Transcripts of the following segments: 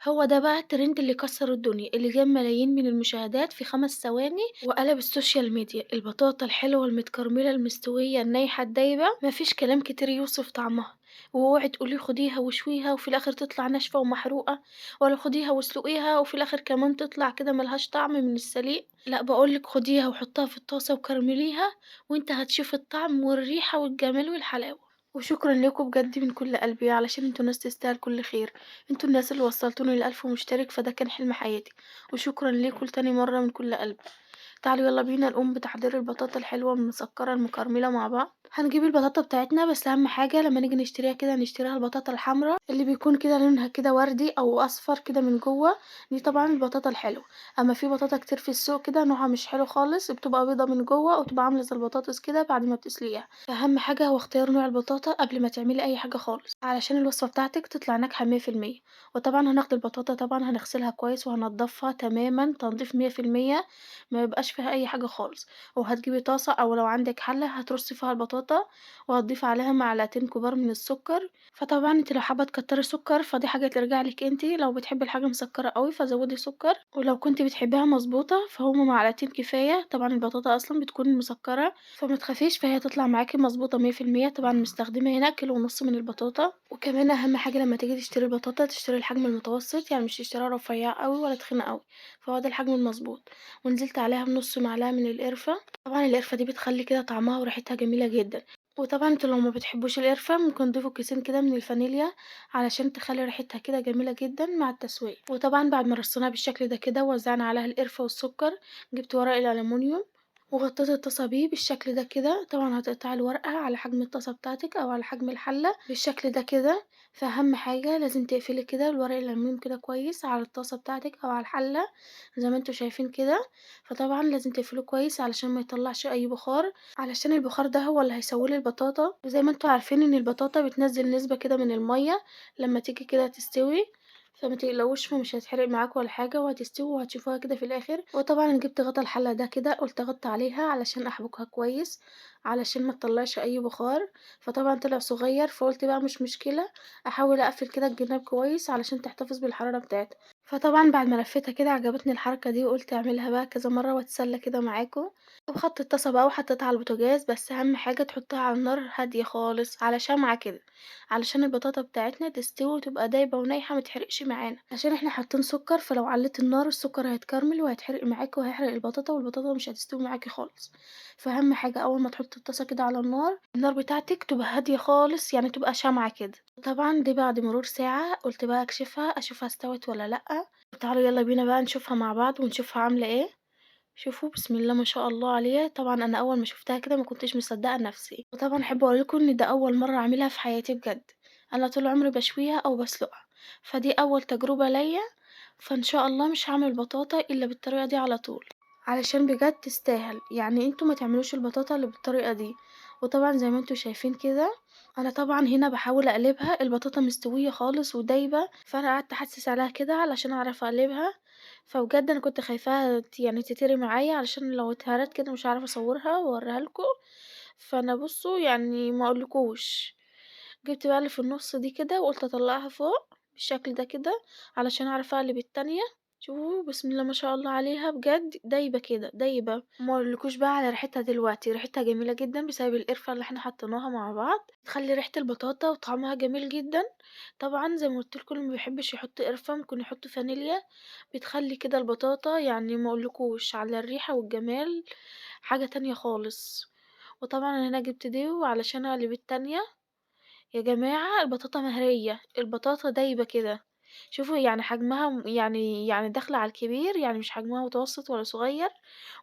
هو ده بقى الترند اللي كسر الدنيا، اللي جاب ملايين من المشاهدات في 5 ثواني وقلب ال social media. البطاطا الحلوة المتكرملة المستوية النايحة الدايبة، مفيش كلام كتير يوصف طعمها. واوعي تقولي خديها وشويها وفي الآخر تطلع ناشفة ومحروقة، ولا خديها واسلقيها وفي الآخر كمان تطلع كده ملهاش طعم من السليق. لا بقولك خديها وحطها في الطاسة وكرمليها وانت هتشوف الطعم والريحة والجمال والحلاوة. وشكرا لكم بجد من كل قلبي، علشان انتوا ناس تستاهل كل خير، انتوا الناس اللي وصلتوني ل1000 مشترك، فده كان حلم حياتي، وشكرا لكم لتاني مرة من كل قلبي. تعالوا يلا بينا نقوم بتحضير البطاطا الحلوة المسكرة المكرملة مع بعض. هنجيب البطاطا بتاعتنا، بس أهم حاجة لما نيجي نشتريها كده نشتريها البطاطا الحمراء اللي بيكون كده لونها كده وردي أو أصفر كده من جوه، دي طبعا البطاطا الحلوة. أما في بطاطا كتير في السوق كده نوعها مش حلو خالص، بتبقى بيضة من جوه وتبقى عاملة زي البطاطس كده بعد ما بتسلقيها. فأهم حاجة هو اختيار نوع البطاطا قبل ما تعملي أي حاجة خالص، علشان الوصفة بتاعتك تطلع ناجحة 100%. وطبعا هناخد البطاطا، طبعا هنغسلها كويس وهنضفها تماما تنظيف 100%، ما يبقاش فيها اي حاجة خالص. وهتجيبي طاسه او لو عندك حله هترصي فيها البطاطا وهتضيفي عليها معلقتين كبار من السكر. فطبعا انت لو حابة تكتري سكر فدي حاجة ترجع لك انت، لو بتحبي الحاجة مسكره قوي فزودي سكر، ولو كنت بتحبيها مظبوطة فهما معلقتين كفاية. طبعا البطاطا اصلا بتكون مسكره فما تخافيش، فهي تطلع معاكي مظبوطة 100%. طبعا مستخدمة هنا كيلو ونص من البطاطا. وكمان اهم حاجة لما تيجي تشتري البطاطا تشتري الحجم المتوسط، يعني مش تشتريها رفيعة قوي ولا تخينة قوي، فهو ده الحجم المظبوط. ونزلت عليها بنص معلقه من القرفه، طبعا القرفه دي بتخلي كده طعمها وريحتها جميلة جدا. وطبعا انتوا لو ما بتحبوش القرفه ممكن تضيفوا كيسين كده من الفانيليا علشان تخلي ريحتها كده جميلة جدا مع التسوية. وطبعا بعد ما رصيناها بالشكل ده كده ووزعنا عليها القرفه والسكر، جبت ورق الالومنيوم وغطيت الطاسه بيه بالشكل ده كده. طبعا هتقطعي الورقة على حجم الطاسه بتاعتك او على حجم الحلة بالشكل ده كده. فاهم حاجة لازم تقفلي كده الورق الالومنيوم كده كويس على الطاسه بتاعتك او على الحلة زي ما انتوا شايفين كده. فطبعا لازم تقفلوه كويس علشان ما يطلعش اي بخار، علشان البخار ده هو اللي هيسوي البطاطا. وزي ما انتوا عارفين ان البطاطا بتنزل نسبه كده من المية لما تيجي كده تستوي، فما تقلقوش فمش هتحرق معاكم ولا حاجة، وهتستوي وهتشوفوها كده في الاخر. وطبعا انا جبت غطا الحلة ده كده قلت اغطي عليها علشان احبكها كويس علشان ما تطلعش اي بخار. فطبعا طلع صغير فقلت بقى مش مشكلة، احاول اقفل كده الجناب كويس علشان تحتفظ بالحرارة بتاعتها. فطبعا بعد ما لفيتها كده عجبتني الحركة دي وقلت اعملها بقى كذا مرة واتسلى كده معاكم. وخدت الطاسه بقى وحطيتها على البوتاجاز، بس اهم حاجة تحطها على النار هادية خالص على شمعة كده علشان البطاطا بتاعتنا تستوي وتبقى دايبه ونايحه ما تحرقش معانا، عشان احنا حاطين سكر، فلو عليت النار السكر هيتكرمل وهيتحرق معاكي وهيحرق البطاطا والبطاطا مش هتستوي معاكي خالص. فاهم حاجة اول ما تحطي الطاسه كده على النار، النار بتاعتك تبقى هادية خالص، يعني تبقى شمعة كده. طبعا دي بعد مرور ساعة قلت بقى اكشفها اشوفها استوت ولا لا. تعالوا يلا بينا بقى نشوفها مع بعض ونشوفها عامله ايه. شوفوا بسم الله ما شاء الله عليها. طبعا انا اول ما شفتها كده ما كنتش مصدقه نفسي. وطبعا احب اقول لكم ان ده اول مرة اعملها في حياتي بجد، انا طول عمري بشويها او بسلقها، فدي اول تجربه ليا. فان شاء الله مش هعمل بطاطا الا بالطريقة دي على طول، علشان بجد تستاهل، يعني انتوا ما تعملوش البطاطا اللي بالطريقة دي. وطبعا زي ما انتوا شايفين كده انا طبعا هنا بحاول اقلبها، البطاطا مستوية خالص ودايبه، فانا قعدت احسس عليها كده علشان اعرف اقلبها. فبجد انا كنت خايفاها يعني تتري معايا، علشان لو اتهرت كده مش هعرف اصورها واوريها لكم. فانا بصوا يعني ما اقولكوش، جبت بقى اللي في النص دي كده وقلت اطلعها فوق بالشكل ده كده علشان اعرف اقلب التانية. شوفوا بسم الله ما شاء الله عليها بجد دايبه كده دايبه، ما اقولكوش بقى على ريحتها دلوقتي، ريحتها جميلة جدا بسبب القرفه اللي احنا حطيناها مع بعض، تخلي ريحه البطاطا وطعمها جميل جدا. طبعا زي ما قلت لكم اللي ما بيحبش يحط قرفه ممكن يحط فانيليا، بتخلي كده البطاطا يعني ما اقولكوش على الريحة والجمال، حاجة تانية خالص. وطبعا انا هنا جبت دي وعلشان اقلب التانية. يا جماعة البطاطا مهريه، البطاطا دايبه كده، شوفوا يعني حجمها يعني داخلة على الكبير، يعني مش حجمها متوسط ولا صغير،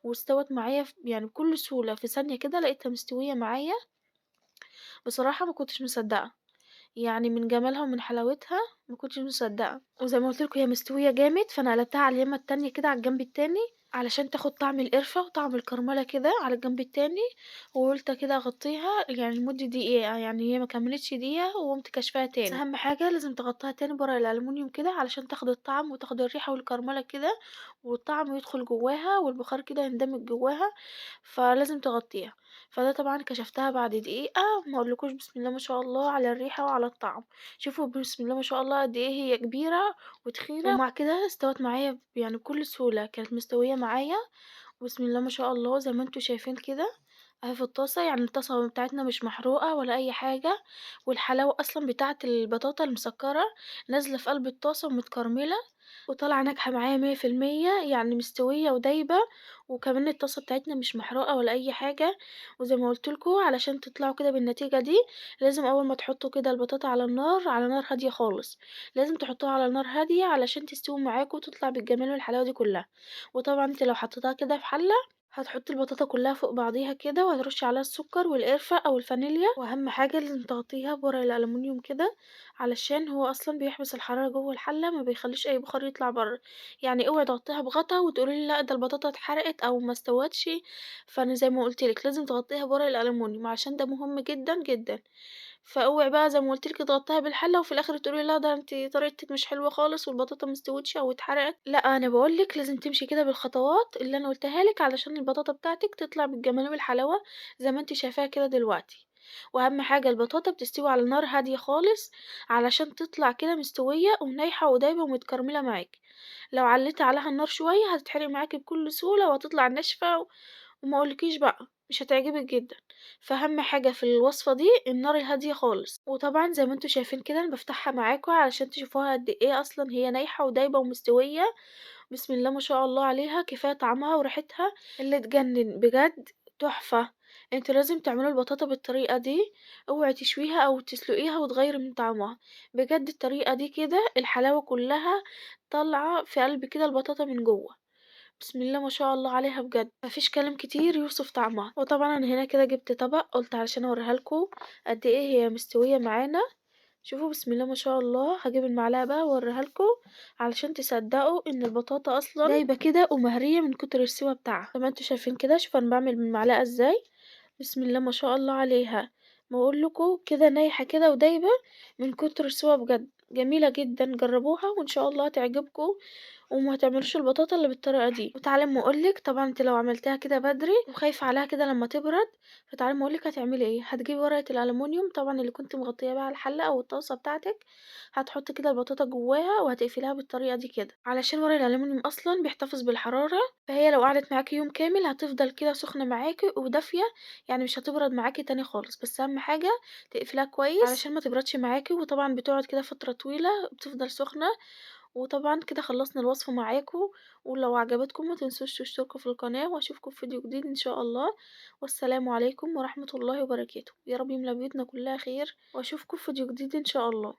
واستوت معايا يعني بكل سهولة في ثانية كده لقيتها مستوية معايا. بصراحة ما كنتش مصدقة، يعني من جمالها ومن حلاوتها ما كنتش مصدقة. وزي ما قلت لكم هي مستوية جامد، فانا قلبتها على اليمة التانية كده على الجنب التاني. علشان تاخد طعم القرفة وطعم الكرملة كده على الجنب التاني، وقُلت كده أغطيها يعني لمدة دقيقة، يعني هي ما كملتش دقيقة وقُمت كاشفاها تاني. بس أهم حاجة لازم تغطيها تاني بورق الألمونيوم كده علشان تاخد الطعم وتاخد الريحة والكرملة كده، والطعم يدخل جواها والبخار كده يندمج جواها، فلازم تغطيها. فده طبعًا كشفتها بعد دقيقة، ما أقولكوش بسم الله ما شاء الله على الريحة وعلى الطعم. شوفوا بسم الله ما شاء الله قد إيه هي كبيرة وتخينة، ومع كده استوت معايا يعني بكل سهولة، كانت مستوية معايا بسم الله ما شاء الله زي ما انتم شايفين كده أهي في الطاسة، يعني الطاسة بتاعتنا مش محروقة ولا أي حاجة، والحلاوة أصلًا بتاعة البطاطا المسكرة نازلة في قلب الطاسة ومتكرملة، وطالعة ناجحة معايا 100%، يعني مستوية ودايبة، وكمان الطاسة بتاعتنا مش محروقة ولا أي حاجة. وزي ما قُلت لكم علشان تطلعوا كده بالنتيجة دي لازم أول ما تحطوا كده البطاطا على النار، على نار هادية خالص، لازم تحطوها على نار هادية علشان تستوي معاكم وتطلع بالجمال والحلاوة دي كلها. وطبعًا أنتِ لو حطيتيها كده في حلة هتحطي البطاطا كلها فوق بعضيها كده، وهترشي عليها السكر والقرفة أو الفانيليا، وأهم حاجة لازم تغطيها بورق الألمونيوم كده علشان هو أصلًا بيحبس الحرارة جوه الحلة، ما بيخليش أي بخار يطلع برا. يعني اوعي تغطيها بغطا وتقولي لي لأ ده البطاطا اتحرقت أو ما استوتش، فأنا زي ما قُلت لِك لازم تغطيها بورق الألمونيوم عشان ده مهم جدًا جدًا. فاوعي بقى زي ما قُلت لِك تغطيها بالحلة وفي الآخر تقولي لي لا ده أنتِ طريقتِك مش حلوة خالص والبطاطا ما استوتش أو اتحرقت، لأ أنا باقول لِك لازم تمشي كده بالخطوات اللي أنا قُلتها لِك علشان البطاطا بتاعتِك تطلع بالجمال والحلاوة زي ما أنتِ شايفاها كده دلوقتي. وأهم حاجة البطاطا بتستوي على نار هادية خالص علشان تطلع كده مستوية ونايحة ودايبة ومتكرملة معاكِ، لو علّيتِ عليها النار شوية هتتحرق معاكِ بكل سهولة وهتطلع ناشفة وما أقولكيش بقى مش هتعجبِك جدًا. فأهم حاجة في الوصفة دي النار الهادية خالص. وطبعًا زي ما انتم شايفين كده أنا بافتحها معاكم علشان تشوفوها قد إيه أصلًا هي نايحة ودايبة ومستوية، بسم الله ما شاء الله عليها، كفاية طعمها وريحتها اللي تجنن بجد تحفة. انتوا لازم تعملوا البطاطا بالطريقة دي، اوعي تشويها أو تسلقيها وتغيري من طعمها، بجد الطريقة دي كده الحلاوة كلها طالعة في قلب كده البطاطا من جوه، بسم الله ما شاء الله عليها بجد، مفيش كلام كتير يوصف طعمها. وطبعا انا هنا كده جبت طبق قلت علشان اوريها لكم قد ايه هي مستوية معانا. شوفوا بسم الله ما شاء الله، هجيب المعلقة بقى واوريها لكم علشان تصدقوا ان البطاطا اصلا دايبه كده ومهريه من كتر السوا بتاعها. زي ما انتوا شايفين كده، شوفوا انا بعمل بالمعلقه ازاي، بسم الله ما شاء الله عليها، بقول لكم كده نايحه كده ودايبه من كتر السوا بجد، جميلة جدا. جربوها وان شاء الله هتعجبكم وما تعملوش البطاطا اللي بالطريقة دي. وتعالي اما اقولك، طبعا انت لو عملتها كده بدري وخايفة عليها كده لما تبرد، فتعالي اما اقولك هتعملي ايه. هتجيبي ورقة الالومنيوم طبعا اللي كنت مغطيه بيها الحلة او الطاسه بتاعتك، هتحطي كده البطاطا جواها وهتقفليها بالطريقة دي كده، علشان ورق الالومنيوم اصلا بيحتفظ بالحرارة، فهي لو قعدت معاكي يوم كامل هتفضل كده سخنة معاكي ودافيه، يعني مش هتبرد معاكي تاني خالص. بس اهم حاجة تقفليها كويس علشان ما تبردش معاكي، وطبعا بتقعد كده فترة طويلة بتفضل سخنة. وطبعا كده خلصنا الوصفة معاكم، ولو عجبتكم ما تنسوش تشتركوا في القناة، واشوفكم في فيديو جديد ان شاء الله. والسلام عليكم ورحمة الله وبركاته، يا رب يملى بيوتنا كلها خير، واشوفكم في فيديو جديد ان شاء الله.